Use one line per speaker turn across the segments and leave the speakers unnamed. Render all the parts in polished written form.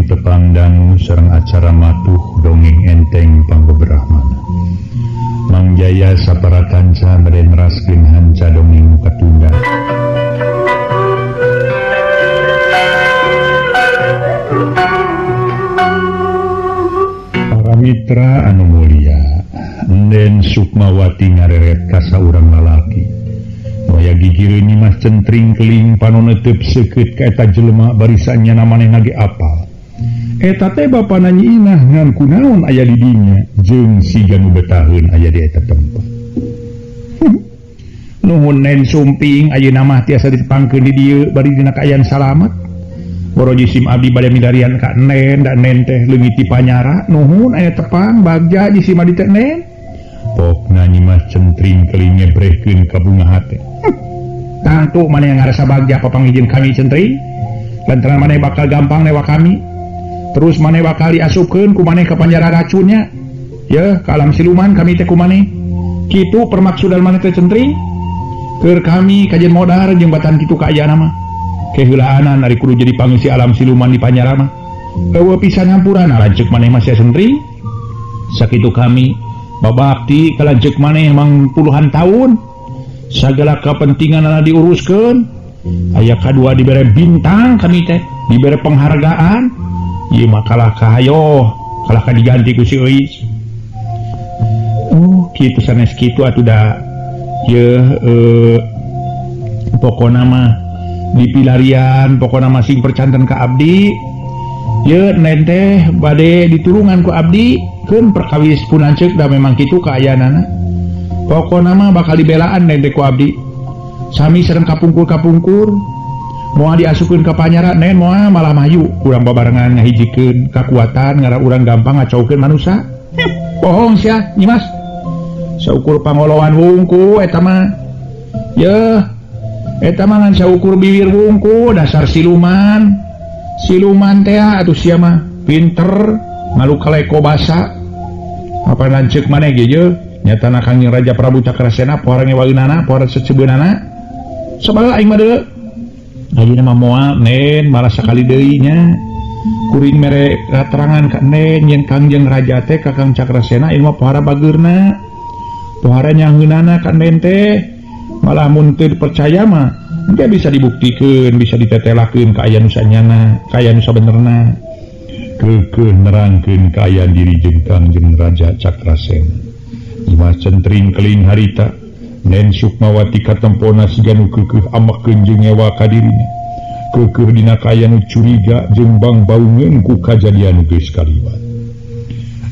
Wilujeng tepang dangu sareng acara matuh dongeng enteng pangbeberahmana. Mang Jaya sapara kanca bade neraskeun hanca dongeng nu katunda. Para mitra anu mulia, Enden Sukmawati ngareret ka saurang lalaki. Waya gigireun Nyimas Centring Keling panon neuteub seukeut ka eta jelema barisannya manehna ge apal. Eta teh bapana Nyi Inah ngan kunaon aya di dinya jeung siga nu betaheun aya di eta tempat. Nuhun Nen Sumping ayeuna mah tiasa ditepangkeun di dieu bari dina kaayaan salamet. Boro jisim abdi bade milarian ka Nen da Nen teh leungit di panyara. Nuhun aya tepang bagja jisim abdi teh Nen. Pokna Nyimas Centring Keling ngebrehkeun ka bunga hate. Tangtu maneh yang ngarasa bagja papanggih jeung kami Centring. Lantaran maneh bakal gampang newa kami. Terus maneh bakal diasupkeun ku maneh ka panjara racunnya. Yeuh, ka alam siluman kami teh ku maneh. Kitu permaksudan maneh teh Centring. Keur kami kajen modar jeung batan kitu kaayaan mah. Keheulaanan ari kudu jadi pangisi alam siluman di panjara mah. Eueuh pisan hampurana lanceuk maneh mah sia Centring. Sakitu kami babakti ka lanceuk maneh emang puluhan tahun. Sagala kepentingan diuruskeun. Aya kadua dibere bintang kami teh, dibere penghargaan. Ieu mah kalah kahayo, kalah ka diganti ku si Euis. Oh, kitu sanes kitu atuh da. Yeuh pokona mah dipilarian, pokona mah sing percanten ka abdi. Yeuh nen teh bade diturungan ku abdi keun perkawis pun lanceuk da memang kitu kaayaanana. Pokona mah bakal dibelaan nen teh ku abdi. Sami sareng kapungkur-kapungkur. Moal diasupkeun ka panyara nen moal malah mayu kurang babarengan ngahijikeun kakuatan ngara urang gampang ngacaukeun manusa. Bohong sia Nyimas. Saukur pangoloan wungku eta mah. Yeuh eta mah ngan saukur bibir wungku dasar siluman. Siluman teh atuh sia mah pinter ngalu kaleko basa. Apa lanceuk maneh ge yeuh nyatana Kangjeng Raja Prabu Cakrasena pohara ngewaeunana pohara secebeunana. Sabaraha aing mah deuleu. Ayeuna mah moal nen malah sakali deui nya. Kuring mere katerangan ka nen yen Kangjeng Raja teh ka Kang Cakrasena ieu mah pohara bageurna. Pohara nyaheunana ka nen teh. Malah mun teu dipercaya mah engke bisa dibuktikeun, bisa ditetelakeun ka aya nu sanyana, ka aya nu sabenerna. Keukeuh nerangkeun kaayaan diri jeung Kangjeng Raja Cakrasena. Nyimas Centring Keling harita Nen Sukmawati katempona siga nu keukeuh amekeun jeung ngewa ka dirina. Keukeuh dina kaayaan nu curiga jeung bangbaungeun ku kajadian nu geus kaliwat.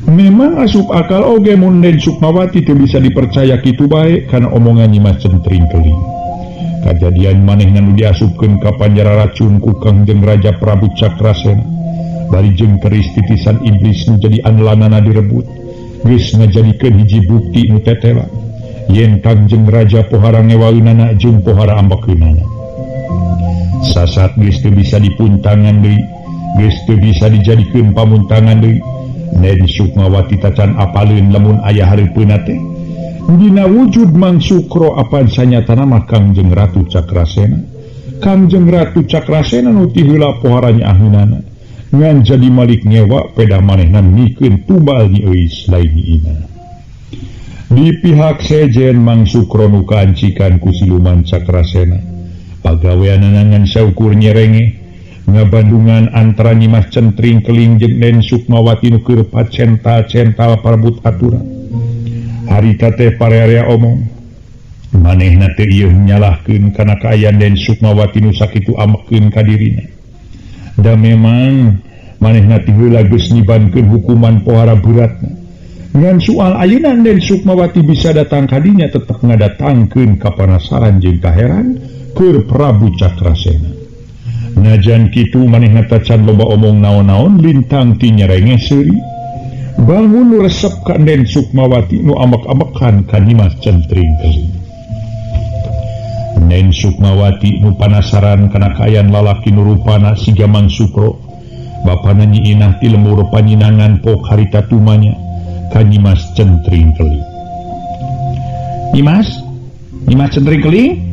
Memang asup akal oge mun Nen Sukmawati teu bisa dipercaya kitu bae kana omongan Nyimas Centring Keling. Kajadian manehna nu diasupkeun ka panjara racun ku Kangjeng Raja Prabu Cakrasena. Bari jeung keris titisan iblis nu jadi andelanana direbut. Geus ngajadikeun hiji bukti nu tetela yen Kangjeng Raja pohara ngewaeunana jeung pohara ambekeunana. Sasat geus teu bisa dipuntangan deui, geus teu bisa dijadikeun pamuntangan deui. Nen Sukmawati tacan apaleun lamun aya hareupeunna teh. Dina wujud Mang Sukro apan sanyatana mah Kangjeng Ratu Cakrasena. Kangjeng Ratu Cakrasena nu ti heula pohara nyaaheunana. Ngan jadi malik ngewa peda manehna mikeun tumbal Nyi Euis lain Nyi Inah. Di pihak sejen Mang Sukro nu kaancikan ku siluman Cakrasena. Pagaweanana ngan saukur nyerenge ngabandungan antara Nyimas Centring Keling jeung Nen Sukmawati nu keur pacental-cental parebut aturan. Harita teh parearea omong manehna teh ieu nyalahkeun kana kaayaan Den Sukmawati nu sakitu amekeun ka dirina. Da memang manehna ti heula geus nyibankeun hukuman pohara beratna. Ngan soal ayeuna Den Sukmawati bisa datang ka dinya tetep ngadatangkeun kapanasaran jeung kaheran keur Prabu Cakrasena. Najan kitu manehna tacan loba omong naon-naon lintang ti nyerenge seuri. Bangun nu resep ka Den Sukmawati nu ambek-ambekan ka Nyimas Centring Keling. Nen Sukmawati nu panasaran kana kaayaan lalaki nu rupana siga Mang Sukro. Bapana Nyi Inah ti lembur panyinangan pok harita tumanya ka Nyimas Centring Keling. Nyimas? Nyimas Centring Keling?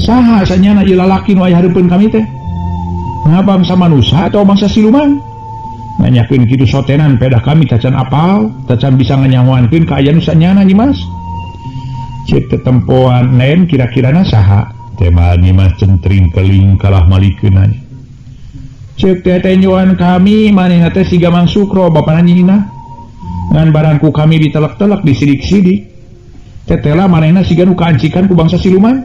Saha sanyana ieu lalaki nu aya hareupeun kami teh? Nah, bangsa manusia atau bangsa siluman? Nanyakeun kitu sotenan pedah kami tacan apal, tacan bisa nganyahoankeun kaayaan nu sanyana Nyimas. Cek tetempoan Nen kira-kirana saha? Tema Nyimas Centring Keling kalah malikeun nanya. Cek tetenjoan kami manehna teh siga Mang Sukro bapana Nyi Inah. Ngan barangku kami ditelek-telek disidik-sidik. Tetela manehna siga nu kaancikan ku bangsa siluman.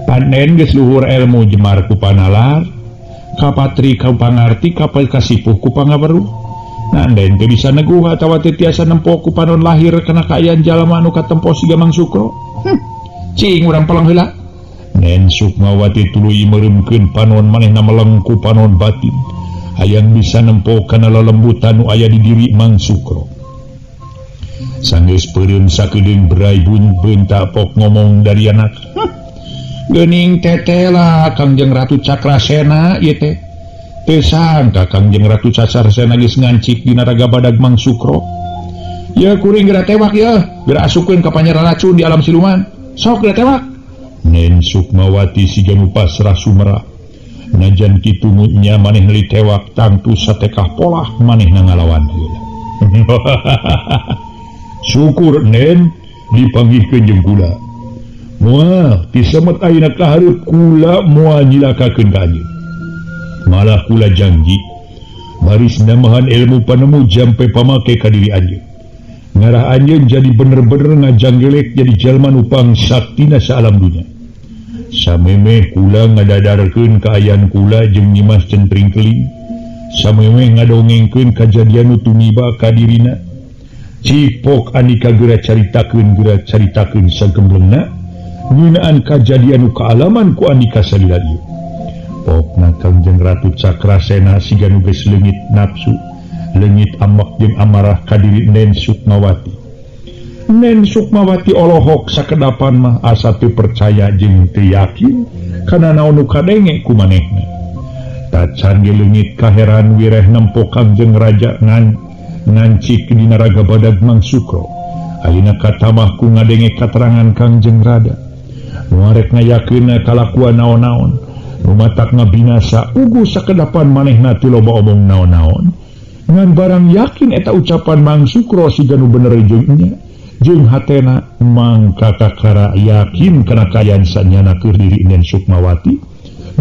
Panen geus luhur ilmu jemar ku panalar. Kapatri ku pangarti kapal kasipuh ku pangaweruh. Nanden teu bisa neguh atawa teu tiasa nempo ku panon lahir kana kaayaan jalma anu katempo siga Mang Sukro. Cing urang peleng heula. Nen Sukmawati tuluy meureumkeun panon manehna meleng ku panon batin. Hayang bisa nempo kana lelembutan nu aya di diri Mang Sukro. Sanggeus peureum sakedeung berai beunta pok ngomong dari anak. Geuning tetela Kangjeng Ratu Cakrasena ieu teh. Teu sangka Kangjeng Ratu Cakrasena geus ngancik dina raga badag Mang Sukro. Ye kuring geura tewak ye, geura asupkeun ka panyara racun di alam siluman. Sok geura tewak. Nen Sukmawati siga nu pasrah sumerah. Najan kitu nya manehna ditewak tangtu satekah polah manehna ngalawan heula. Syukur Nen dipanggihkeun jeung kula. Moal tisemet ayeuna ka hareup kula moal nyilakakeun ka anjeun. Malah kula janji baris namahan ilmu panemu jampe pamake ka diri anjeun. Ngarah anjeun jadi bener-bener ngajanggelek jadi jalma nu pangsaktina saalam dunya. Samemeh kula ngadadarkeun kaayaan kula jeung Nyimas Centring Keling. Samemeh ngadongengkeun kajadian nu tumiba ka dirina. Cipok Andika geura caritakeun sagemblengna. Ngeunaan kajadian nu kaalaman ku Andika salila ieu. Pokna Kangjeng Ratu Cakrasena siga nu geus leungit nafsu, leungit ambek jeung amarah ka diri Nen Sukmawati. Nen Sukmawati olohok sakedapan mah asa teu percaya jeung teu yakin kana naon nu kadenge ku manehna. Tacan ge leungit kaheran wireh nempo Kangjeng Raja ngan ngancik dina raga badag Mang Sukro. Ayeuna katamah ku ngadenge katerangan Kangjeng Rada. Nuarek ngayakeunna kalakuan naon-naon, nu matak ngabinasa ugu sakedapan manehna teu loba omong naon-naon. Ngan barang yakin eta ucapan Mang Sukro siga nu bener jeung nya, jeung hatena mangka kakara yakin kana kaayaan sanyana keur diri Nen Sukmawati,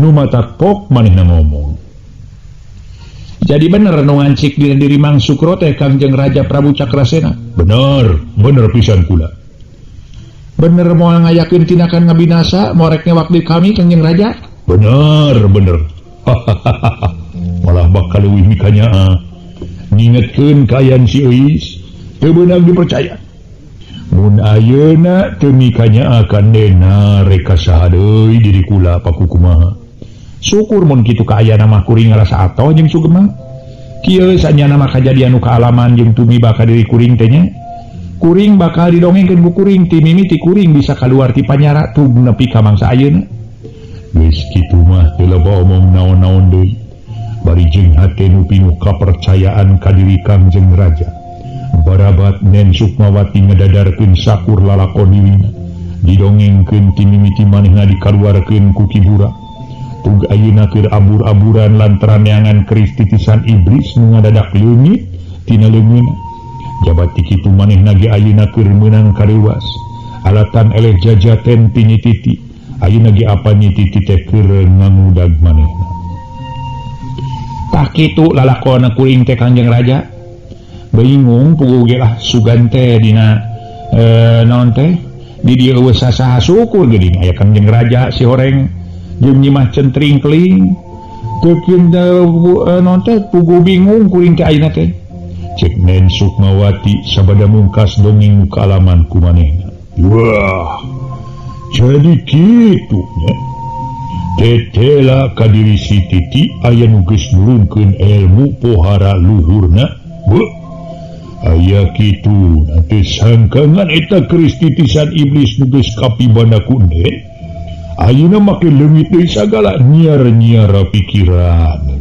nu matak pok manehna ngomong. Jadi bener nu ngancik dina diri Mang Sukro teh Kangjeng Raja Prabu Cakrasena. Bener, bener pisan kula. Bener moal ngayakeun tindakan ngabinasa morek ngewak di kami Kangjeng Raja? Bener, bener. Malah bakal leuwih mikanyaa. Ngingetkeun kaayaan si Euis teu beunang dipercaya. Mun ayeuna teu mikanyaa kandena rek saha deui diri kula pakukumaha. Syukur mun kitu kaayaan mah kuring ngarasa atoh jeung sugema. Kieu sanyana mah kajadian nu kaalaman jeung tumiba ka diri kuring teh nya. Kuring bakal didongengkeun ku kuring ti mimiti kuring bisa kaluar ti panyara tug nepi ka mangsa ayeuna. Geus kitu mah teu loba omong naon-naon deui. Bari jeung hate nu pinuh kapercayaan ka diri Kangjeng Raja. Barabat Nen Sukmawati ngadadarkeun sakur lalakon dirina. Didongengkeun ti mimiti manehna dikaluarkeun ku Ki Burak. Tug ayeuna keur abur-aburan lantaran neangan keris titisan iblis nu ngadadak leungit tina leungeunna. Jabat kitu manehna ge ayeuna keur meunang kareuwas. Alatan eleh jajaten ti Nyi Titi. Ayeuna ge apa Nyi Titi teh keur ngangudag manehna. Tah kitu lalakonna kuring teh Kangjeng Raja. Bingung puguh ge lah sugan teh dina naon teh di dieu eueuh sasaha syukur geuning aya Kangjeng Raja si horeng jeung Nyimas Centring Keling. Teu naon teh puguh bingung kuring teh ayeuna teh. Cek Nen Sukmawati sabada mungkas dongeng nu kaalaman ku manehna. Wah, jadi kitu nya. Tetela ka diri si Titi aya nu geus nurunkeun ilmu pohara luhurna. Beuh, aya kitu na teu sangkangan eta keris titisan iblis nu geus kapibana ku Nen. Ayeuna make leungit deui sagala nyiar-nyiara pikiran.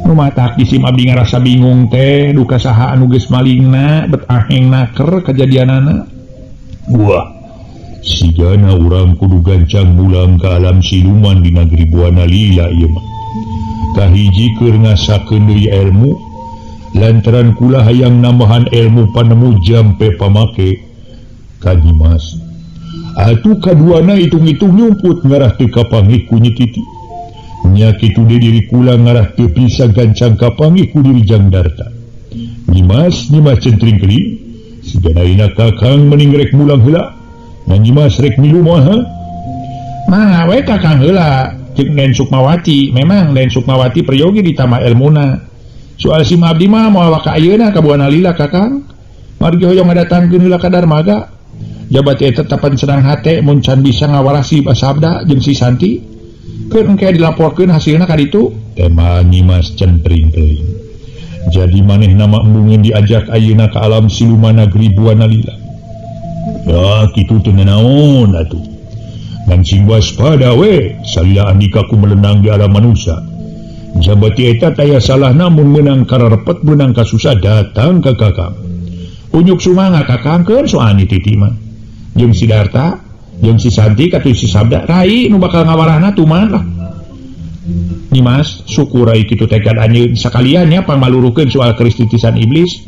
Nu matak disim abdi ngarasa bingung teh duka saha anu geus malingna bet aheng naker kajadianana. Wah, sigana urang kudu gancang mulang ka alam siluman di negeri Buana Lila ieu mah. Kahiji keur ngasakeun deui ilmu lantaran kula hayang nambahan ilmu panemu jampe pamake ka Nyimas. Atuh kaduana hitung-hitung nyumput ngarah teu kapanggih ku Nyi Titi. Nya kitu deui diri kula ngarah teu bisa gancang kapanggih ku diri Jang Darta. Nyimas Nyimas Centring Keling sigana ayeuna Kakang mending rek mulang heula. Ngan Nyimas rek milu moal. Mah we Kakang heula ceuk Nen Sukmawati. Memang Nen Sukmawati peryogi ditambah elmuna. Soal si abdi mah moal waka ayeuna ka Buana Lila Kakang. Margi hoyong ngadatangkeun heula ka Darmaga. Jabat eta tetapan senang hate mun can bisa ngawarasi basabda jeung si Santi. Keun engke dilaporkeun hasilna ka ditu. Tema Nyimas Centring Keling. Jadi maneh nama embungin diajak ayeuna ka alam siluman negeri Buana Lila. Ya kitu teu nanaon atuh. Ngan sing waspada we salila andika ku melenang di alam manusia. Jabati eta taya salah namun menang kararepet menang kasusah datang ka Kakang. Unyuk sumanga Kakang keur soal Nyi Titi mah. Jeung si Darta, jeung si Santi katuh si Sabda rai nu bakal ngawarahna tuman lah. Nyimas syukur rai kitu tekad anjeun sakalian nya pangmaluruhkeun soal kristitisan iblis.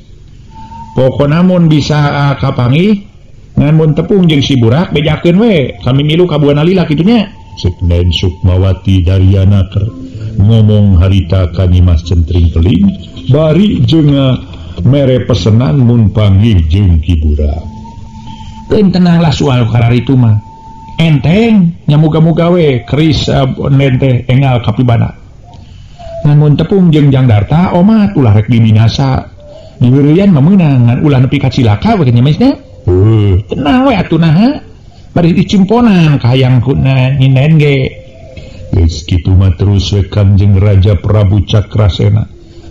Pokona mun bisa kapanggih ngan mun tepung jeung si Burak bejakeun we kami milu ka Buana Lila kitu nya. Ceuk Nen Sukmawati Daryana keur ngomong harita ka Nyimas Centring Keling bari jeung mere pesenan mun panggih jeung Ki Burak. Keun tenanglah soal kararitu mah. Enteng nya muga-muga we keris nen teh engal kapibana. Ngan mun tepung jeung Jang Darta omat ulah rek dibinasa. Diheureuyan mah meunang ngan ulah nepi ka cilaka we nya Mas nya. Tenang we atuh naha. Bari dicimponan ka hayang kuna nyinen ge. Geus kitu mah terus we Kangjeng Raja Prabu Cakrasena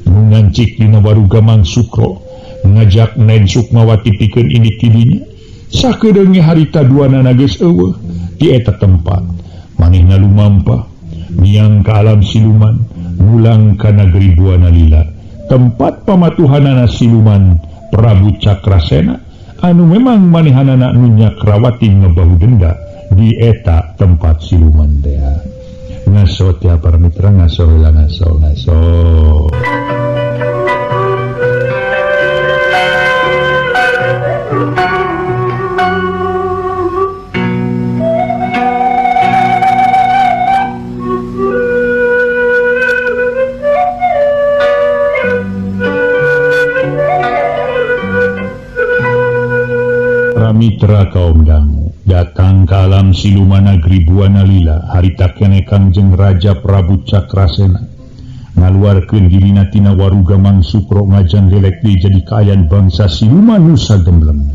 nu ngancik dina waruga Mang Sukro ngajak Nen Sukmawati pikeun indit tidinya. Sakedeung harita duanana geus eueuh di eta tempat. Manehna lumampah miang ka alam siluman mulang ka negeri Buana Lila tempat pamatuhanana siluman Prabu Cakrasena anu memang manehanana nu nyakrawati ngebahu denda di eta tempat siluman teh. Ngaso tiap para mitra ngaso heula ngaso ngaso. Mitra kaum dangu datang ke alam siluman negeri Buana Lila harita kene Kangjeng Raja Prabu Cakrasena ngaluarkeun dirina tina waruga Mang Sukro ngajang gelek deui jadi kaayaan bangsa siluman nu sagemblengna.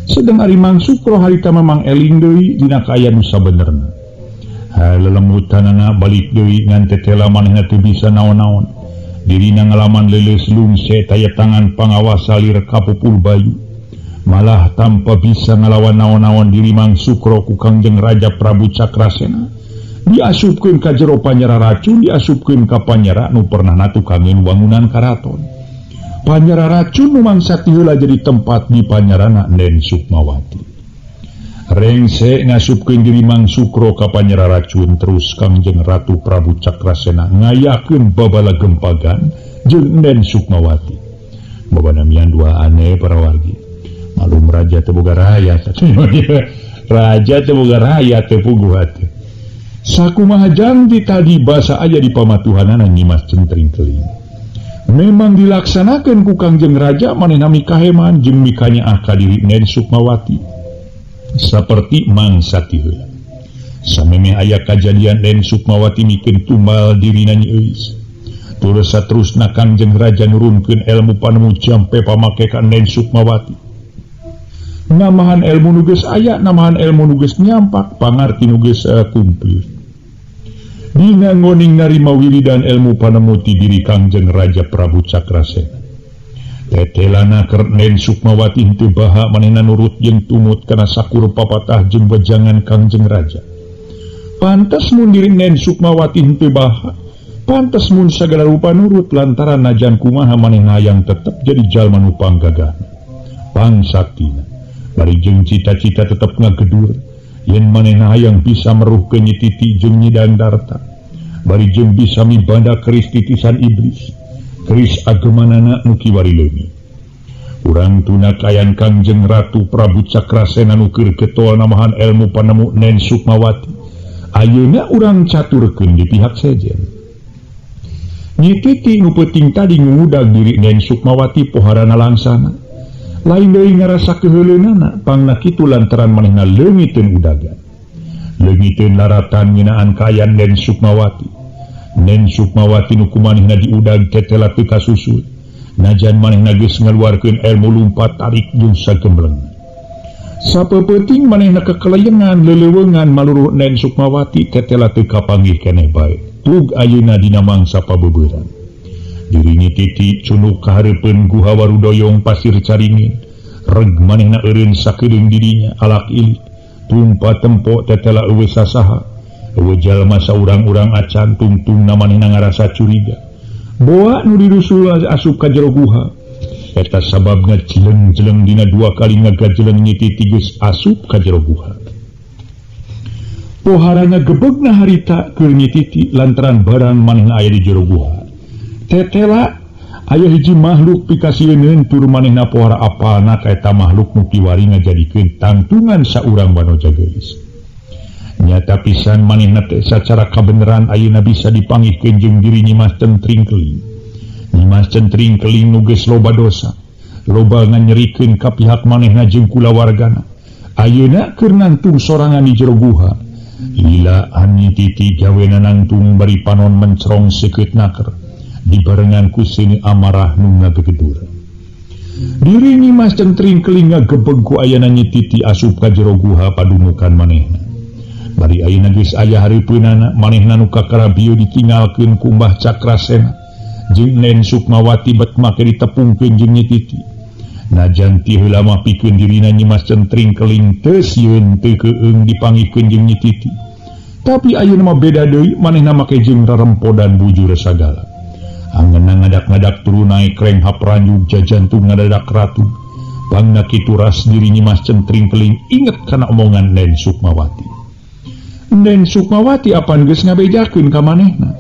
Sedeng ari Mang Sukro harita mamang eling deui dina kaayaan nu sabenerna. Lelemutanana balik deui ngan tetela manehna teu bisa naon-naon. Dirina ngalaman leuleus lungse taya tangan pangawasa lir kapupul bayu. Malah tanpa bisa ngalawan naon-naon diri Mang Sukro ku Kangjeng Raja Prabu Cakrasena diasupkeun ka jero panyara racun diasupkeun ka panyara nu pernah natukangeun wangunan karaton. Panyara racun nu mangsa ti heula jadi tempat di panyarana Nen Sukmawati. Rengse ngasupkeun diri Mang Sukro ka panyara racun terus Kangjeng Ratu Prabu Cakrasena ngayakeun babala gempagan jeung Nen Sukmawati. Babanamian dua aneh para wargi. Malum raja teu boga rakyat. Raja teu boga rakyat teu puguh hate. Sakumaha janji tadi basa aja di pamatuhanana Nyimas Centring Keling. Memang dilaksanakeun ku Kangjeng Raja manehna mikaheman jeung mikanyaah ka diri Nen Sukmawati. Saperti mangsa ti heula. Samemeh aya kajadian Nen Sukmawati mikeun tumbal dirina Nyi Euis. Terus saterusna Kangjeng Raja nurunkeun ilmu panemu jampe pamake ka Nen Sukmawati. Namahan ilmu nu geus aya, namahan ilmu nu geus nyampak, pangarti nu geus kumpul. Dina ngoning narima wiridan ilmu panemu ti diri Kangjeng Raja Prabu Cakrasena. Tetelana keur Nen Sukmawati henteu baha manehna nurut jeung tumut kana sakur papatah jeung wejangan Kangjeng Raja. Pantes mun diri Nen Sukmawati henteu baha, pantes mun sagala rupa nurut lantaran najan kumaha manehna hayang tetep jadi jalma nu panggagahna, pangsaktina. Bari jeung cita-cita tetep ngagedur yen manehna hayang bisa meruhkeun Nyi Titi jeung Nyi Dandarta. Bari jeung bisa mibanda keris titisan iblis. Keris agemanana nu kiwari leungit. Urang tuna kayan Kangjeng Ratu Prabu Cakrasena nu keur getol namahan ilmu panemu Nen Sukmawati. Ayeuna urang caturkeun di pihak sejen. Nyi Titi nu peuting tadi ngudag diri Nen Sukmawati poharana langsana. Lain deui ngarasa keheuleunnana pangna kitu lantaran manehna leungiteun udagan. Leungiteun laratan ngeunaan kayan Nen Sukmawati. Nen Sukmawati nu kumanehna diudag tetela teu kasusut. Najan manehna geus ngaluarkeun ilmu lumpat tarik jeung sagembleng. Sapeupeting manehna kekeleyengan leleuweungan maluruh Nen Sukmawati tetela teu kapanggih keneh bae. Tug ayeuna dina mangsa pabeuberan. Diri Nyi Titi cunuk ka hareupeun Guha Warudoyong Pasir Caringin. Reg manehna eureun sakedeung dirinya alak ilik. Tumpa tempo tetela eueuh sasaha. Eueuh jalma saurang-urang acan tungtungna manehna ngarasa curiga. Boa nu dirusul asup ka jero guha. Eta sababna jeleng-jeleng dina dua kali ngagajeleng Nyi Titi geus asup ka jero guha. Poharana gebegna harita keur Nyi Titi lantaran barang manehna aya di jero guha. Tetela aya hiji makhluk pikasieun tur manehna pohara apalna ka eta makhluk nu kiwari ngajadikeun tangtungan saurang wanoja geulis. Nyata pisan manehna teh sacara kabeneran ayeuna bisa dipanggihkeun jeung diri Nyi Mas Centring Keling. Nyi Mas Centring Keling nu geus loba dosa, loba nganyerikeun ka pihak manehna jeung kulawargana. Ayeuna keur nangtung sorangan di jero guha. Lila Nyi Titi gawena nangtung bari panon mencrong seukeut naker. Dibarengan ku seuneu amarah nu ngagegedur. Diri Nyi Mas Centring Keling ngagebeg ku ayana Nyi Titi asup ka jero guha padumukan manehna. Bari ayeuna geus aya hareupeunana manehna nu kakara bieu ditinggalkeun ku Mbah Cakrasena jeung Nen Sukmawati bet make ditepungkeun jeung Nyi Titi. Najan ti heula mah pikeun dirina Nyi Mas Centring Keling teu sieun teu keung dipanggihkeun jeung Nyi Titi. Tapi ayeuna mah beda deui manehna make jeung rarempodan bujur sagala. Angeuna ngadak-ngadak turun naik reng hapranjug jajantung ngadadak ratu. Pangna kitu ras diri Nyi Mas Centring Keling inget kana omongan Nen Sukmawati. Nen Sukmawati apan geus ngabejakeun ka manehna.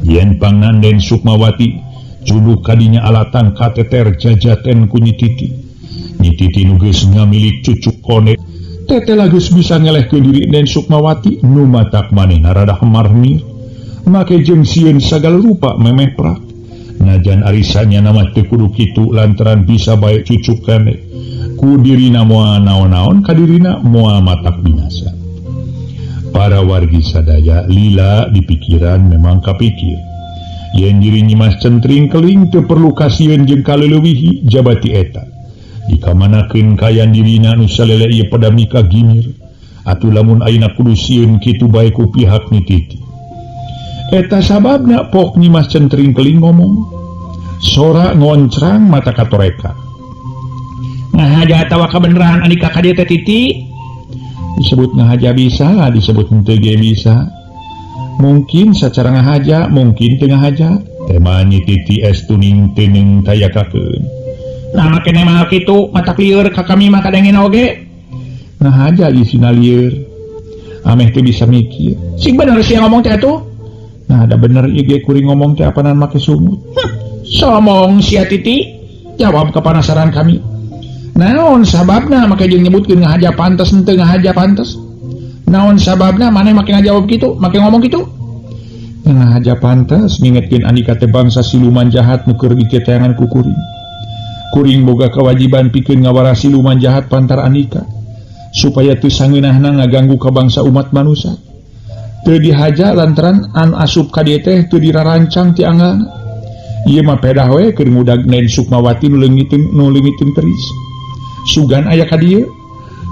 Yen pangna Nen Sukmawati juduh kadinya alatan kateter jajaten ku Nyi Titi. Nyi Titi nu geus ngamilik cucuk kone. Tetela geus bisa ngelehkeun diri Nen Sukmawati nu matak manehna rada hemar-hemir. Make jeung sieun sagala rupa memeh prak. Najan arisanya nama teu kudu kitu lantaran bisa bae cucuk kene. Ku dirina moal naon-naon kadirina moal matak binasa. Para wargi sadaya lila di pikiran memang kapikir. Yen diri Nyi Mas Centring Keling teu perlu kasieun jeung kaleulewihi jabati eta. Dikamanakeun kayan dirina nu salele ieu padami ka gimir. Atuh lamun ayeuna kudu sieun kitu bae ku pihak Nyi Titi. Eta sababna pok Nyi Mas Centring Keling ngomong. Sora ngoncrang mata katoreka. Ngahaja atawa kabeneran andika ka dieu teh Titi? Disebut ngahaja bisa, disebut henteu ge bisa. Mungkin sacara ngahaja, mungkin teu ngahaja. Tema Nyi Titi estuning teuning tayakakeun. Nah make mah kitu matak lieur ka kami mah kadengena oge. Ngahaja isina lieur. Ameh teu bisa mikir. Sing bener sia ngomong teh atuh. Nah ada bener ieu ge kuring ngomong teh apanan make sungut. Somong sia Titi. Jawab kepanasaran kami. Naon sababna make jeung nyebutkeun ngahaja pantes henteu ngahaja pantes. Naon sababna maneh make ngajawab kitu, make ngomong kitu? Ngahaja pantes ngingetkeun andika teh bangsa siluman jahat nu keur diteteangan ku kuring. Kuring boga kewajiban pikeun ngawara siluman jahat pantar andika supaya teu sangeunahna ngaganggu ka bangsa umat manusia. Teu dihaja lantaran anu asup ka dieu teh teu dirarancang ti anggalna. Ieu mah pedah we keur ngudag Nen Sukmawati nu leungiteun keris. Sugan aya ka dieu.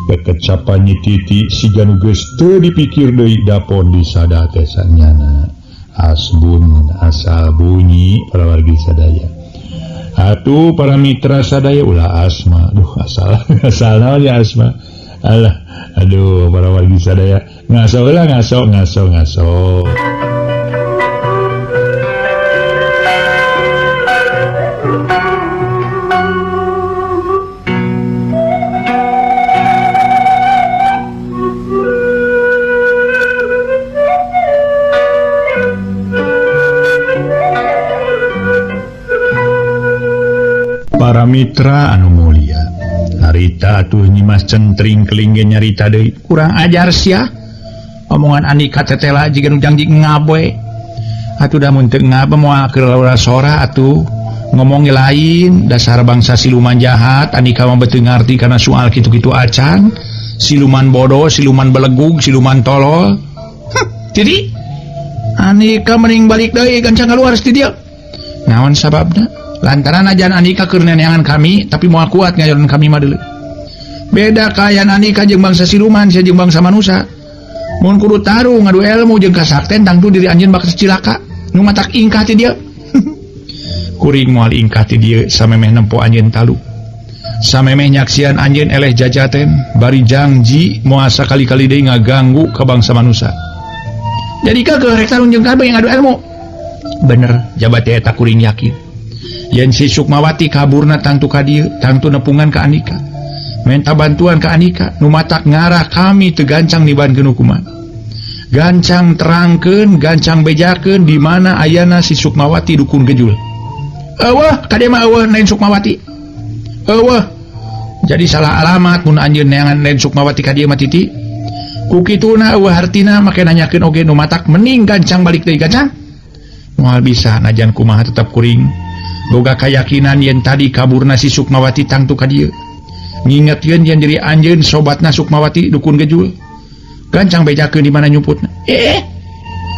Kekecapan Nyi Titi siga nu geus teu dipikir deui dapon disada teh sanyana. Asbun asal bunyi para wargi sadaya. Atuh para mitra sadaya ulah asma. Duh asal asal naon ya asma. Alah aduh para wargi sadaya ngaso lah ngaso ngaso ngaso. Para mitra anu mulia, harita atuh Nyimas Centring Keling ge nyarita deui, kurang ajar sia. Omongan Andika tetela jiga nu janji ngaboe. Atuh da mun teu ngab moal keur sora atuh ngomong lain, dasar bangsa siluman jahat. Andika mah beuteung ngarti kana soal kitu-kitu acan. Siluman bodoh, siluman belegug, siluman tolol. Jadi Andika mending balik deui gancang keluar ti dieu. Naon sababna? Lantaran ajan Andika keur neneangan kami tapi moal kuat ngajaran kami mah deuleu. Beda kaayaan Andika jeung bangsa siluman sia jeung bangsa manusia. Mun kudu tarung ngadu ilmu jeung kasakten tangtu diri anjeun bakal cilaka. Nu matak ingkah ti dieu. Kuring moal ingkah ti dieu samemeh nempo anjeun talu. Samemeh nyaksian anjeun eleh jajaten bari jangji moal sakali-kali deui ngaganggu ka bangsa manusia. Jadi keukeut rek tarung jeung kabeh ngadu ilmu. Bener jabat eta kuring yakin. Yen si Sukmawati kaburna tangtu ka dieu, tangtu nepungan ka Andika. Menta bantuan ka Andika, nu matak ngarah kami teu gancang nibankeun hukuman. Gancang terangkeun, gancang bejakeun di mana ayana si Sukmawati dukun gejul. Eueuh, kade mah eueuh lain Sukmawati. Eueuh. Jadi salah alamat mun anjeun neangan lain Sukmawati ka dieu mah titi. Ku kituna eueuh hartina make nanyakeun oge nu matak mending gancang balik deui gancang. Moal bisa najan kumaha tetep kuring. Boga kayakinan yen tadi kaburna si Sukmawati tangtu ka dieu. Ngingetkeun yen diri anjeun sobatna Sukmawati dukun gejul. Gancang bejakeun di mana nyumputna.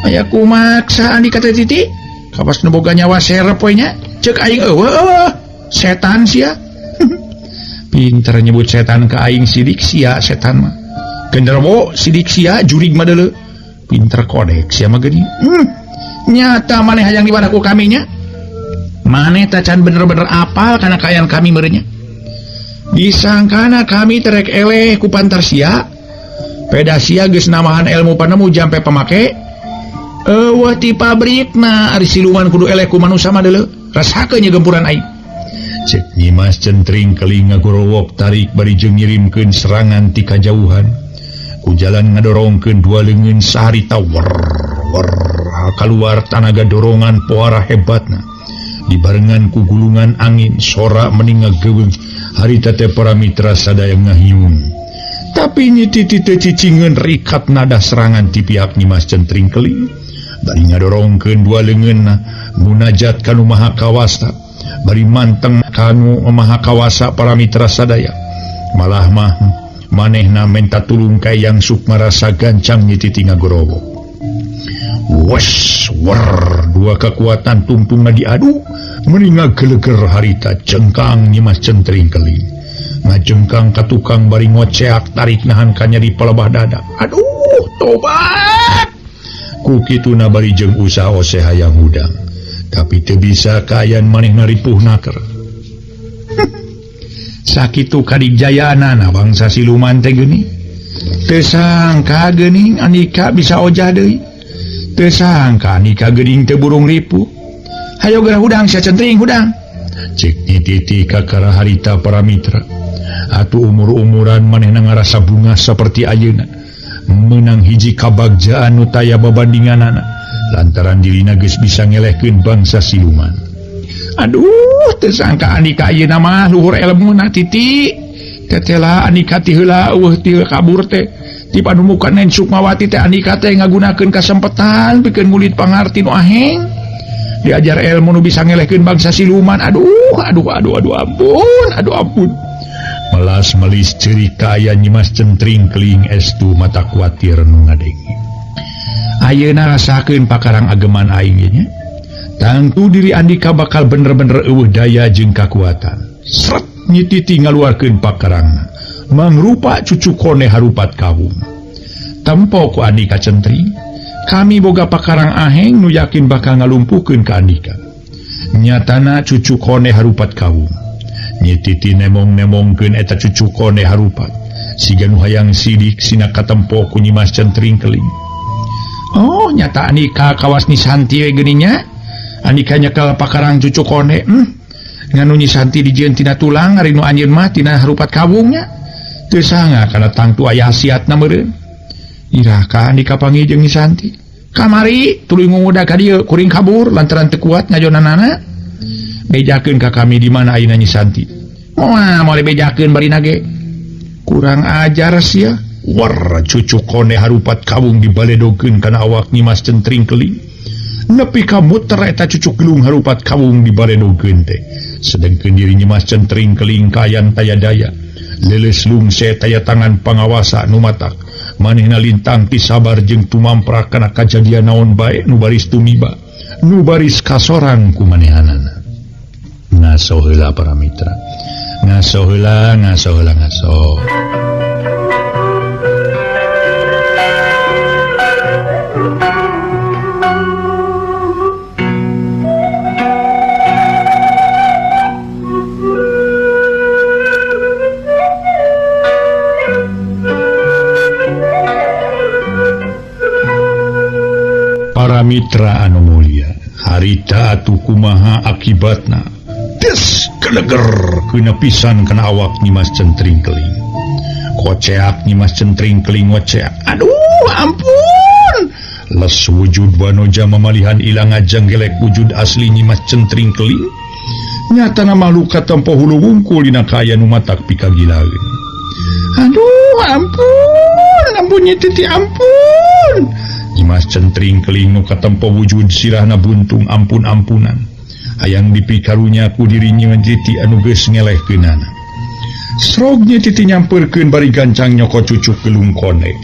Aya kumaksa Andika teh titi. Kawas nu boga nyawa serep we nya. Ceuk aing eueuh eueuh. Setan sia. Pinter nyebut setan ka aing sidik sia setan mah. Genderuwo sidik sia jurig mah deuleu. Pinter kodek sia mah geuning. Nyata maneh hayang diwana ku kami nya. Maneh tacan bener-bener apal kana kaayaan kami meureunnya. Disangkana kami terek eleh ku pantar sia. Peda sia geus namahan ilmu panemu jampe pamake. Eueuh ti pabrikna ari siluman kudu eleh ku manusa mah deuleu. Rasakeun nya gempuran aing. Cek Nyimas Centring Keling ngagorowok tarik bari jeung ngirimkeun serangan ti kajauhan. Ku jalan ngadorongkeun dua leungeun saharita wer wer kaluar tanaga dorongan pohara hebatna. Dibarengan ku gulungan angin sora meni ngageuweung harita teh para mitra sadaya ngahiung. Tapi nyititi teu cicingeun rikat nada serangan ti pihak Nyimas Centring Keling. Bari ngadorongkeun dua leungeunna munajat ka nu Maha Kawasa. Bari manteng ka nu Maha Kawasa para mitra sadaya. Malah mah manehna menta tulung ka Eyang Sukma rasa gancang nyititi ngagorowok. Wes wer dua kekuatan tungtungna diadu meni ngageleger harita jengkang Nyimas Centring Keling. Ngajengkang ka tukang bari ngoceak tarik nahan ka nyeri palebah dada. Aduh tobat. Ku kituna bari jeung usaha ose hayang hudang. Tapi teu bisa kaayaan manehna ripuh naker. Sakitu kadikjayaanana bangsa siluman teh geuning. Teu sangka geuning Andika bisa ojah deui. Teu sangka Andika geuning teu burung ripuh. Hayo geura hudang sia Centring hudang. Cek nititi kakara harita para mitra. Atuh umur-umuran manehna ngarasa bunga saperti ayeuna. Meunang hiji kabagjaan nu taya babandinganana lantaran dirina geus bisa ngelehkeun bangsa siluman. Aduh, teu sangka Andika ayeuna mah luhur elmuna titi. Tetela Andika ti heula eueuh ti kabur teh. Ti panumukan Nen Sukmawati teh Andika teh ngagunakeun kasempetan pikeun ngulit pangarti nu aheng. Diajar ilmu nu bisa ngelehkeun bangsa siluman. Aduh, aduh, aduh, aduh, ampun, aduh, ampun. Melas melis ceurik kaayaan Nyimas Centring Keling estu mata kuatir nu ngadenge. Ayeuna rasakeun pakarang ageman aing ye nya. Tangtu diri Andika bakal bener-bener eueuh daya jeung kakuatan. Sret nyititi ngaluarkeun pakarangna. Mangrupa cucu kone harupat kawung. Tempo ku Andika Centring, kami boga pakarang aheng nu yakin bakal ngalumpuhkeun ka Andika. Nyatana cucu kone harupat kawung. Nyititi nemong-nemongkeun eta cucu kone harupat. Siga nu hayang sidik sina katempo ku Nyimas Centring Keling. Oh, nyata Andika kawas Nyi Santi we geuning nya. Andika nyekel pakarang cucu kone. Nganu Nyi Santi dijieun tina tulang ari nu anjeun mah tina harupat kawungnya. Teu sanga kana tangtu aya hasiatna meureun. Iraha ka Andika panggih jeung Nyi Santi. Kamari tuluy nguda ka dieu kuring kabur lantaran teu kuat ngajonanana. Bejakeun ka kami di mana ayeuna Nyi Santi. Moal moal dibejakeun barina ge. Kurang ajar sia. War cucuk kone harupat kawung dibaledogeun kana awak Nyimas Centring Keling. Nepi ka muter eta cucuk gelung harupat kawung dibaledogeun teh. Sedengkeun diri Nyimas Centring Keling kayan taya daya. Leuleus lungse taya tangan pangawasa nu matak. Manehna lintang ti sabar jeung tumamprak kana kajadian naon bae nu baris tumiba. Nu baris kasorang ku manehanana. Ngaso heula para mitra. Ngaso heula, ngaso heula, ngaso. Para mitra anu mulia, harita atuh kumaha akibatna? Des keleger kena pisan kana awak Nyimas Centring Keling. Koceak Nyimas Centring Keling ngoceak. Aduh, ampun. Les wujud Wanoja mamalihan ilang ngajenggelek wujud asli Nyimas Centring Keling. Nyatana makhluk katempo hulu wungkul dina kaayaan nu matak pikagilaeun. Aduh, ampun, ampun Nyi Titi, ampun. Nyimas Centring Keling nu katempo wujud sirahna buntung ampun-ampunan. Hayang dipikarunya ku diri Nyi Titi anu geus ngelehkeunana. Srog Nyi Titi nyampeurkeun bari gancang nyokot cucuk gelung kone.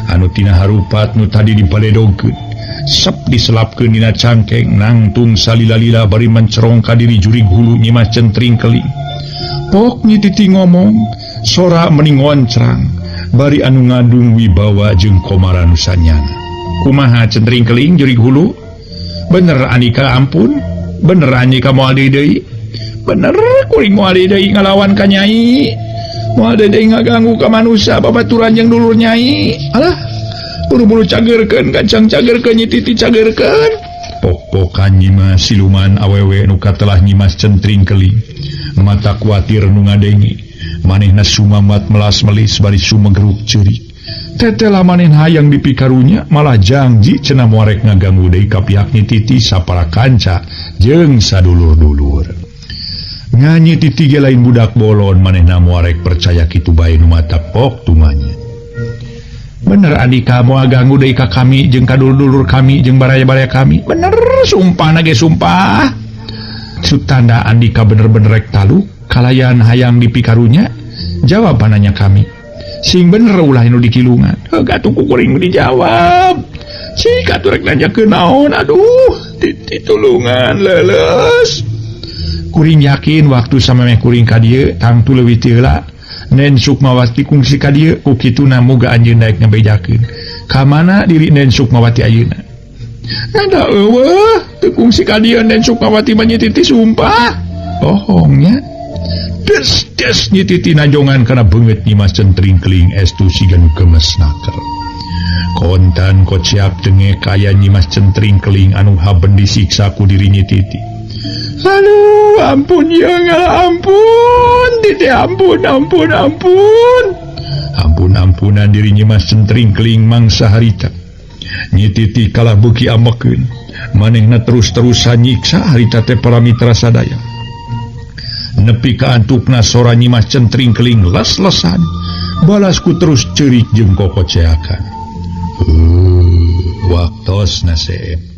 Anu tina harupat nu tadi dibaledogkeun. Sep diselapkeun dina cangkeng nangtung salila-lila bari mencerong ka diri jurig hulu Nyimas Centring Keling. Pok Nyi Titi ngomong, sora meni ngoncrang bari anu ngadung wibawa jeung komara nu sanyana. Kumaha Centring Keling jurig hulu? Bener Andika ampun? Bener Andika moal deui? Bener kuring moal deui ngalawan ka Nyai. Moal deui ngaganggu ka manusia babaturan jeung dulur Nyai. Alah, buru-buru cageurkeun gancang cageurkeun Nyi Titi cageurkeun. Pok-pokan Nyimas siluman awewe nu katelah Nyimas Centring Keling. Mata kuatir nu ngadenge. Manehna sumamat melas-melis bari sumegeruk ceurik. Tetela manehna hayang dipikarunya malah janji cenah moarek ngaganggu deui ka pihak Nyi Titi sapara kanca jeung sadulur-dulur. Nganyi Titi ge lain budak bolon manehna moarek percaya kitu bae nu matak pok tumanya. Bener Andika moal ganggu deui ka kami jeung ka dulur-dulur kami jeung baraya-baraya kami. Bener sumpah na ge sumpah. Sutanda Andika bener-bener rek taluk kalayan hayang dipikarunya jawabananya kami. Sing bener ulah nu dikilungan. Heuh atuh ku kuring dijawab. Cik atuh rek nanyakeun naon aduh titi tulungan leuleus. Kuring yakin waktu samemeh kuring ka dieu tangtu leuwih ti heula. Nen Sukmawati kungsi ka dieu ku kituna muga anjeun daek ngabejakeun. Ka mana diri Nen Sukmawati ayeuna? Nada eueuh teu kungsi ka dieu Nen Sukmawati mah Nyi Titi sumpah. Bohongnya. Des des Nyi Titi najongan kana beungeut Nyimas Centring Keling estu siga nu gemes naker. Kontan kociap denge kaya Nyimas Centring Keling anu haben disiksa ku diri Nyi Titi. Aduh, ampun ya ngalah ampun, Titi ampun, ampun, ampun. Ampun-ampunan diri Nyimas Centring Keling mangsa harita. Nyi Titi kalah beuki amekeun. Manehna terus-terusan nyiksa harita teh para mitra sadaya. Nepi ka antukna sora Nyimas Centring Keling les-lesan. Balasku terus ceurik jeung kokoceakan. Waktosna seep.